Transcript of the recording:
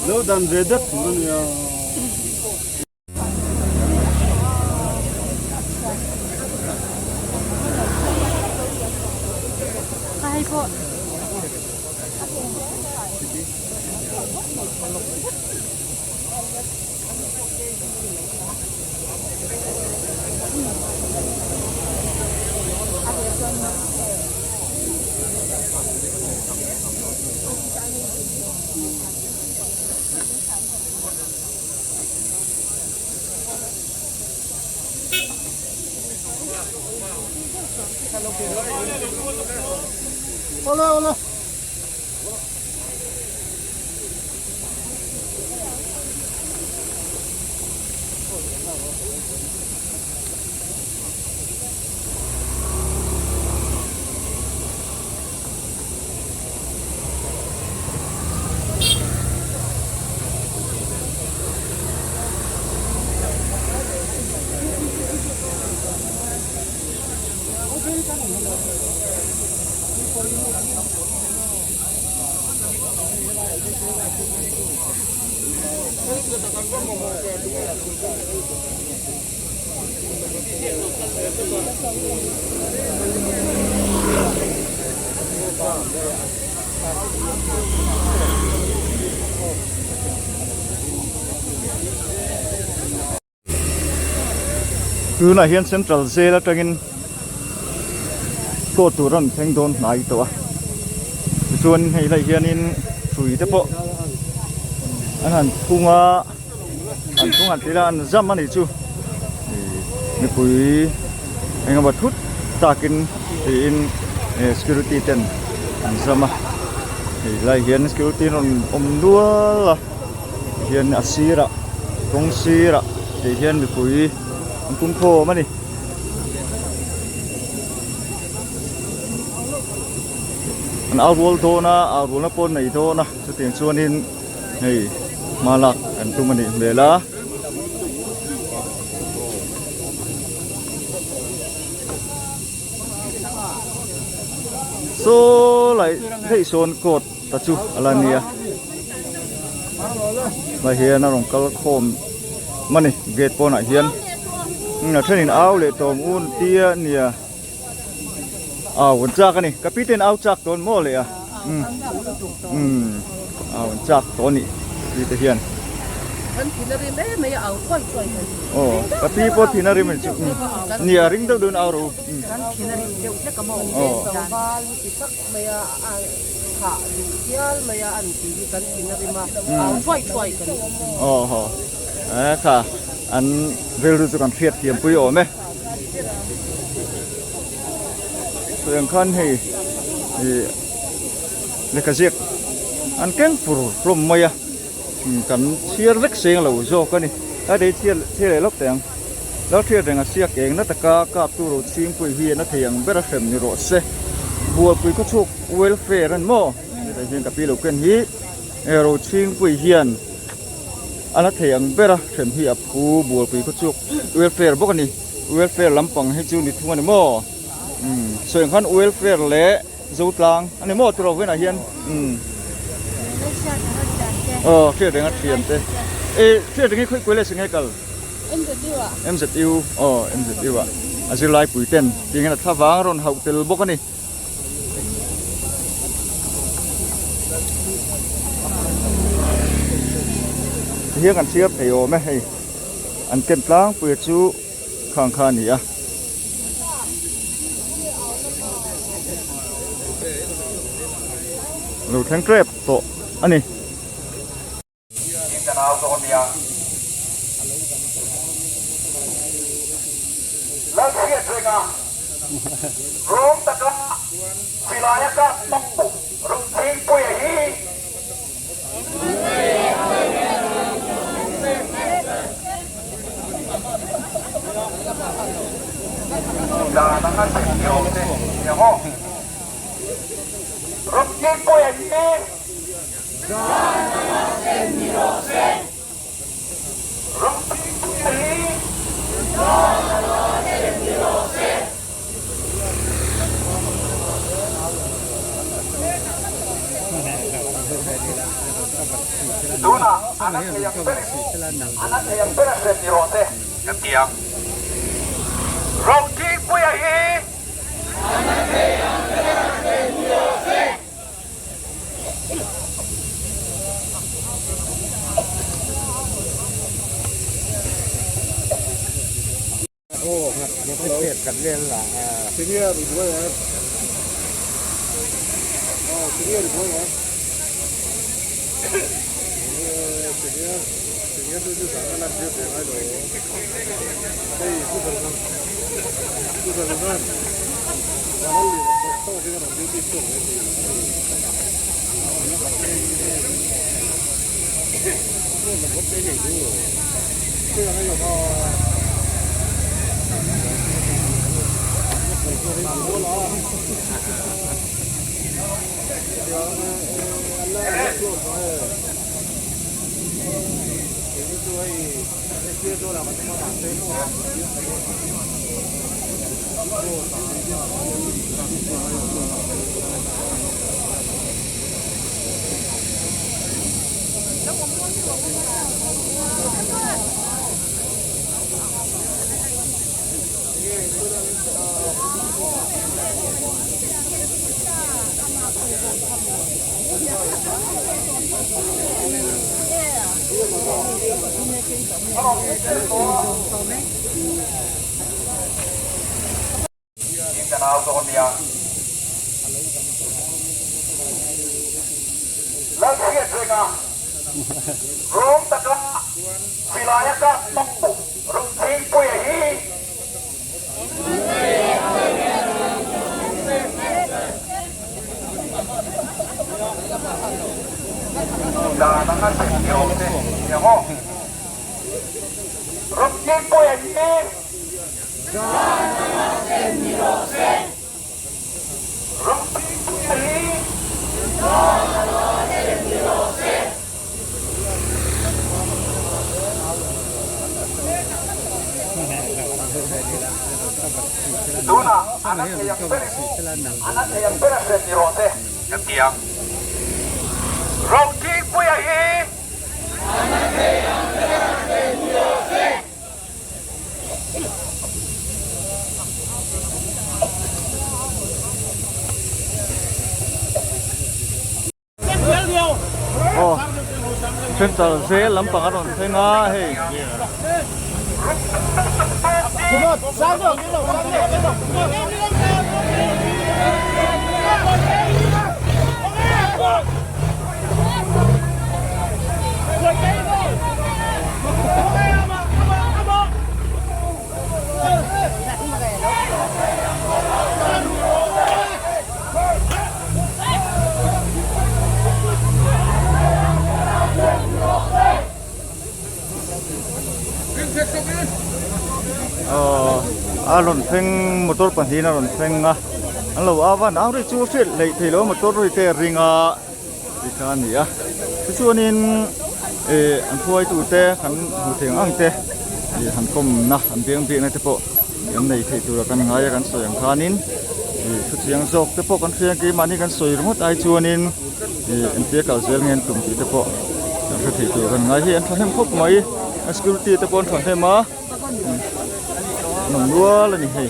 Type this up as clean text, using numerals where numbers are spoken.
Lo dan ve det tur a nia. Awle awle. Tunah hian Central Jail atangin court tur a rawn thleng dawn hnai tawh a tichuan hei lai hianin hrui te pawh an han phung a an phung han tih la an zam a nih chu ih mipui eng emaw thut takin tiin security ten an zam a hei lai hian security an rawn awm nual a. Hian a sirah kawng sirah tih hian mipui an pum khawm a ni. An au rual dawn a au rualna pawh an nei dawn a chutiang chuanin hei hma lak an tum a nih hmel a. Saw lai hei sawn court. Ta chu a la nia lai hian a rawn kal khawm mani gate pawnah hian a thenin au leh tawm un tia nia au an chak ani ka pi ten au chak tawn maw leh a um um au an chak tawh ani pi te hian aw ka pi pawh thin a rim ani chu nia ring deuh deuhin au rawh u aw. Thah duh hial mai a an tih hi kan thin a rim a, au thuai thuai kan ti. Aw haw e kha an rilru chu kan hriat thiam pui awm e. Sawi ang khan hei ih lehkha ziak an keng fur hlawm mai a kan chhiar vek seng lo zawk a ni. A dei chhiar chhiar leh lawk teh ang. Lo hriat reng a siak eng na taka kap tu ro chhingpui hi a na thei ang ber a hrem ni rawh se. Bualpui khawchhuk welfare a ni maw? Hetah hian ka pi lo ken hi e ro chhingpui hian a na thei ang ber a hrem hi a phu bualpui khawchhuk welfare bawk a ni. Welfare lampang hi chu ni thung a ni maw? Umm sawi ang khan welfare leh Zotlang a ni maw tiraw vawiinah hian umm aw hriat reng a thian te e hriat reng hi khawi kuai leh se nge kal MZU ah MZU aw MZU ah a zirlai pui ten tih hian a thlavang a rawn hauh tel bawk a ni. Tihian kan chhiar thei awm e hei an ken tlangpui chu. Khang kha a ni a. Lo thleng tep tawh a ni. Tunah a na thei ang berin a na thei ang bera hrem ni rawh se kan ti ang. Rothingpuia hi a na thei ang bera hrem ni rawh se. In ka nau dawn nia. Lalhriat renga rawng taka silaia kap tu Rungthingpuia hi Dan anga hrem ni awm te nia maw? Rungthingpuia hi Dan anga hrem ni rawh se. Rungthingpuia hi Dan anga hrem ni rawh se. Tunah a na thei ang berin a na thei ang bera hrem ni rawh se kan ti ang. Rongthingpuia hi a na thei ang bera hrem ni rawh se. Aw central zel lampang a rawn thleng a hei. A rawn thleng motor pahnihin a rawn thleng a an lo au a nau ri chu hriat hleih theih loh motor ri te a ring a tih kha a ni a tichuanin ih an hruaitute kan hmu thei ang ang te ih han kawmna an biang biakna te pawh kan nei thei tura kan ngai a kan sawi ang khanin ih thu chiang zawk te pawh kan hria ang keimahni kan sawi ringawt ai chuanin ih engtia kal zel nge an tum tih te pawh kan hre thei tur kan ngai hi an thahnem khawp mai a security te pawh an thahnem a an awm nual a ni hei.